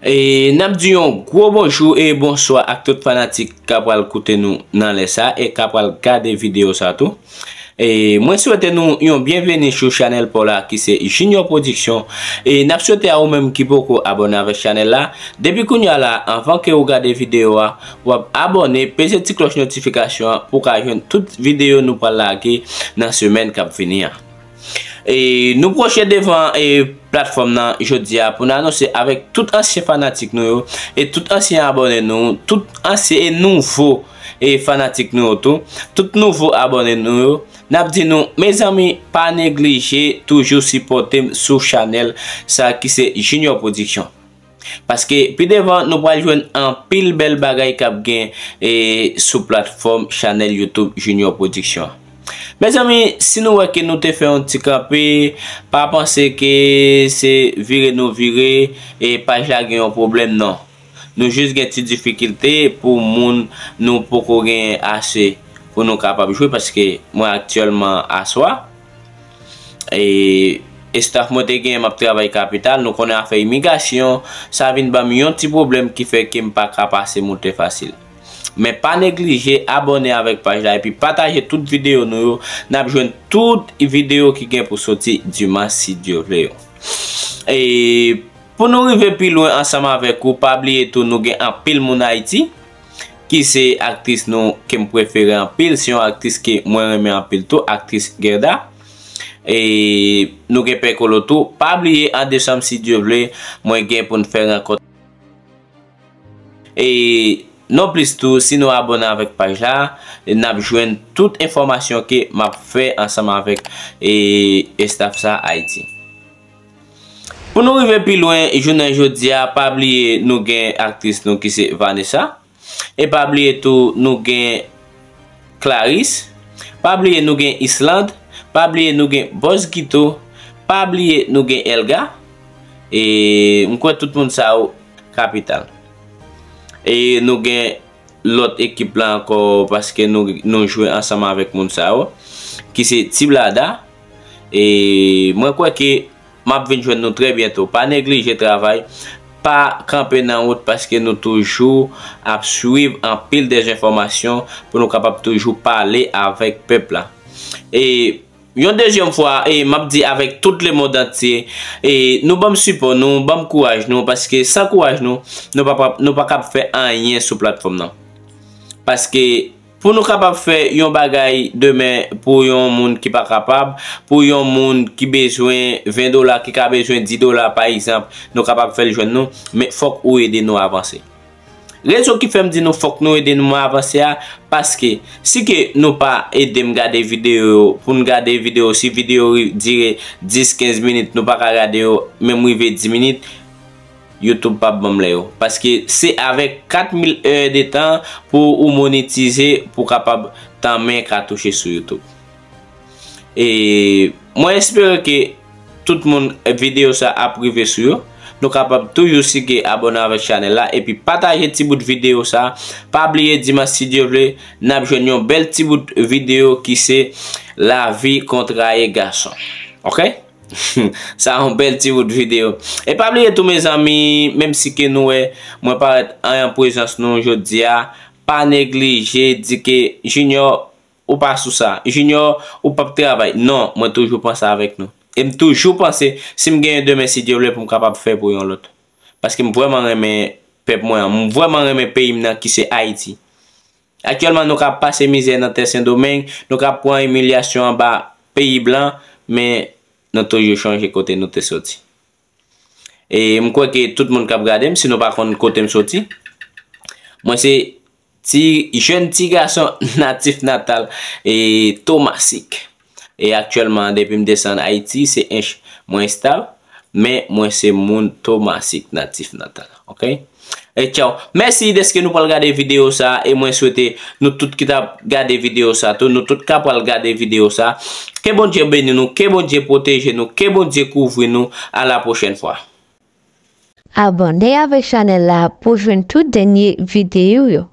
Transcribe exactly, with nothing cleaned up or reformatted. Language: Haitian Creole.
E n ap di yon gwo bonjou e bonswa ak tout fanatik k ap pral koute nou nan lè sa e k ap pral gade videyo sa tou. E mwen swete nou yon byenveni sou chanèl pa w la ki se Junior Production. E n ap swete a ou menm ki poko abòne avèk chanèl la, depi kounye a la, anvan ke ou gade videyo a, w ap abòne, peze ti klòch notifikasyon an pou w ka jwenn tout videyo nou pral lage nan semèn k ap vini an. E nou pwoche devan e platfòm nan jodi a pou n anonse avèk tout ansyen fanatik nou yo e tout ansyen abòne nou, tout ansyen e nouvo e fanatik nou yo tou, tout nouvo abòne nou yo, n ap di nou, mezanmi, pa neglije toujou sipòte m sou chanèl sa ki se Junior Production. Paske pi devan nou pral jwenn anpil bèl bagay k ap gen e sou platfòm chanèl YouTube Junior Production. Mezanmi, si nou wè ke nou te fè yon ti kanpe, pa panse ke se vire nou vire e paj la gen yon pwoblèm, non. Nou jis gen ti difikilte pou moun nou poko gen ase pou nou kapab jwe, paske mwen aktyèlman aswa e estaf mwen te gen, m ap travay kapital, nou konnen afè imigrasyon, sa vin ban m yon ti pwoblèm ki fè ke m pa ka pase moute fasil. Men pa neglije abòne avèk paj la epi pataje tout videyo nou yo. N ap jwenn tout videyo ki gen pou soti dimanch si Dye vle yo. E pou nou rive pi lwen ansanm avèk ou, pa bliye tou nou gen anpil moun Ayiti ki se aktris nou ke m prefere anpil, se yon aktris ke mwen renmen anpil tou, aktris Guerda. E nou gen Pè Kolo tou. Pa bliye an desanm si Dye vle, mwen gen pou n fè rankont. E nonplis tou, si nou abòne avèk paj la, n ap jwenn tout enfòmasyon ke m ap fè ansanm avèk e estaf sa Ayiti. Pou nou rive pi lwen jounen jodi a, pa bliye nou gen aktris nou ki se Vanessa. E pa bliye tou nou gen Clarisse. Pa bliye nou gen Islande. Pa bliye nou gen Bòs Gito. Pa bliye nou gen Elga. E m kwè tout moun sa yo kapital. E nou gen lòt ekip la ankò paske nou, nou jwe ansanm avèk moun sa yo ki se Ti Blada. E mwen kwè ke m ap vin jwenn nou trè byento. Pa neglije travay, pa kanpe nan wout paske nou toujou ap swiv anpil dezenfòmasyon pou nou kapab toujou pale avèk pèp la. E yon dezyèm fwa, e m ap di avèk tout lemonn antye, e nou ban m sipò nou, ban m kouraj nou, paske san kouraj nou, nou pa, pa, nou pa kab fè anyen sou platfòm nan. Paske pou nou kapab fè yon bagay demen pou yon moun ki pa kapab, pou yon moun ki bezwen ven dola, ki ka bezwen di dola pa egzanp, nou kapab fè l jwenn nou, men fòk ou ede nou avanse. Rezon ki fè m di nou fòk nou ede nou avanse a, paske si ke nou pa ede m gade videyo yo, pou n gade videyo, si videyo ri- dire dis, kenz minit, nou pa ka gade yo, menm rive dis minit, YouTube p ap ban m lè yo. Paske se avèk kat mil è de tan pou ou monetize, pou w kapab tanmen ka touche sou YouTube. E mwen espere ke tout moun videyo sa ap rive sou yo. Nou kapab toujou sike abòne avèk chanèl la epi pataje ti bout videyo sa. Pa bliye dimanch si Dye vle, n ap jwenn yon bèl ti bout videyo ki se lavi kontraye gason. Oke? Sa yon bèl ti bout videyo. E pa bliye tou mezanmi, menm si ke nou wè mwen parèt an prezans nou jodi a, pa neglije di ke Junior ou pa sou sa. Junior, ou p ap travay. Non, mwen toujou panse avèk nou. E m toujou panse, si m genyen demen, si Dye vle, pou m kapab fè pou yon lòt. Paske m vrèman renmen pèp mwen an. M vrèman renmen peyi m nan ki se Ayiti. Aktyèlman, nou ka pase mizè nan tè Sendomeng, nou ka pran imilyasyon anba peyi blan, men nou toujou chonje kote nou te soti. E m kwè ke tout moun k ap gade m, si nou pa konn kote m soti, mwen se ti, jèn ti gason natif natal e Tomasik. E aktyèlman, depi m desann Ayiti, se ench mwen estab, men mwen se moun Tomasik natif natal. Oke? E tchaw. Mèsi dèske nou pral gade videyo sa, e mwen swete nou tout ki t ap gade videyo sa tou, nou tout ka pral gade videyo sa. Ke Bondye beni nou, ke Bondye pwoteje nou, ke Bondye kouvri nou. A la pwochèn fwa. Abòne avèk chanèl la pou jwenn tout dènye videyo yo.